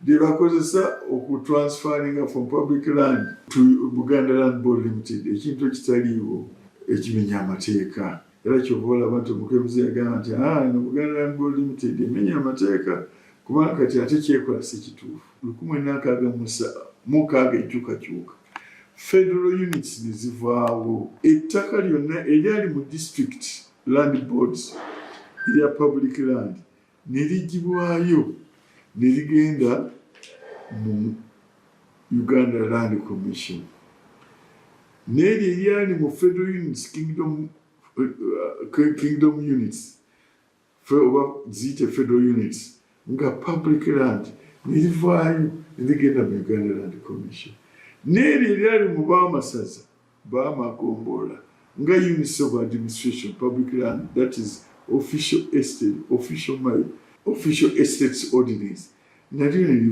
Lye bakozesa okutransferringa from public land to Buganda Land Board Limited, ekintu ekitaliiwo, ekimenya amateeka. Era kyova olaba nti omukebuzi yagamba nti, "Ah, no, Buganda Land Board Limited emenya amateeka, kubanga kati ate kyekola si kituufu." 1966, enkyukakyuka, federal units ne zivaawo. Ettaka lyonna eryali mu district land boards erya public land ne ligibwayo ne ligenda mu Uganda Land Commission, n'eryo eryali mu federal units, kingdom units, oba ziyite federal units, nga public land, ne livaayo ne ligenda mu Uganda Land Commission, n'eryo eryali mu bamasaza, bamagombolola, nga units of administration, public land, that is official estate, official mile, Official Estates Ordinance, nalyo ne